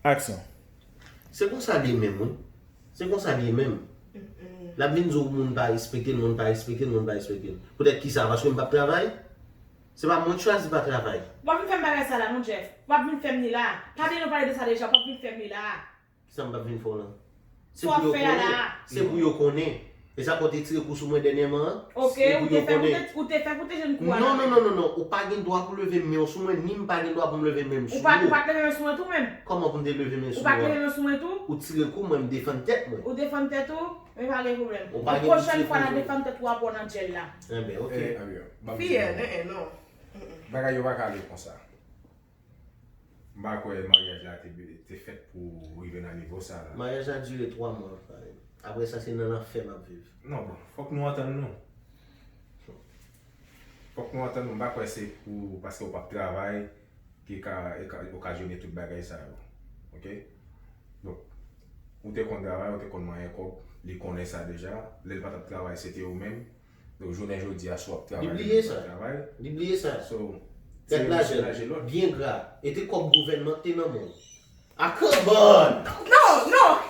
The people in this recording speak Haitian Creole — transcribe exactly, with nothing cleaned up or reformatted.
Aksyon. Se konsa li ye menm, wi. Se konsa li ye menm. L ap vin di w moun pa respekte l, moun pa respekte l, moun pa respekte l. Poutèt kisa? Paske m p ap travay? Se pa mwen k chwazi pa travay. W ap vin fè m bagay sa la, non, Jeff. W ap vin fè m li la. Tande nou pale de sa deja, w ap vin fè m li la. Kisa m p ap vin fè w lan? Sa w ap fè a la. Se pou yo konnen. E sa pou te tire kou sou mwen dènyèman an? Ok, ou te fè pou te, ou te fè pou te jwenn kou a. Non, non, non, non, non. Ou pa gen dwa pou leve men w sou mwen, ni m pa gen dwa pou m leve men m sou ou. Ou pa, ou pa te leve men sou mwen tou menm. Kòman pou m te leve men sou ou? Ou pa te leve men sou mwen tou? Ou tire kou mwen, m defann tèt mwen. Ou defann tèt ou? Men pa gen pwoblèm. Ou pa gen pou tire kou sou mwen. Pwochèn fwa n a defann tèt ou a pran nan djèl la. Enben, ok. Fiyèl, en, en, non. Bagay yo pa ka ale konsa. M pa kwè maryaj la te, te fèt pou rive nan nivo sa la. Maryaj la dire twa mwa, frè m. Apre sa, se nan lanfè m ap viv. Non, bon, fòk nou antann nou. Fòk nou antann nou. M pa kwè se pou, paske w p ap travay, ki ka, e ka okazyone tout bagay sa yo. Ok? Donk, ou te konn travay, ou te konn manyen kòb, li konnen sa deja. Lè l pa t ap travay, se te ou menm. Donk, jounen jodi a, si w ap travay, li pa travay. Li bliye sa. So, se youn ki soulaje lòt. Byen gra. E te kòb gouvènman k te nan men w. A kanbòn! Non, non!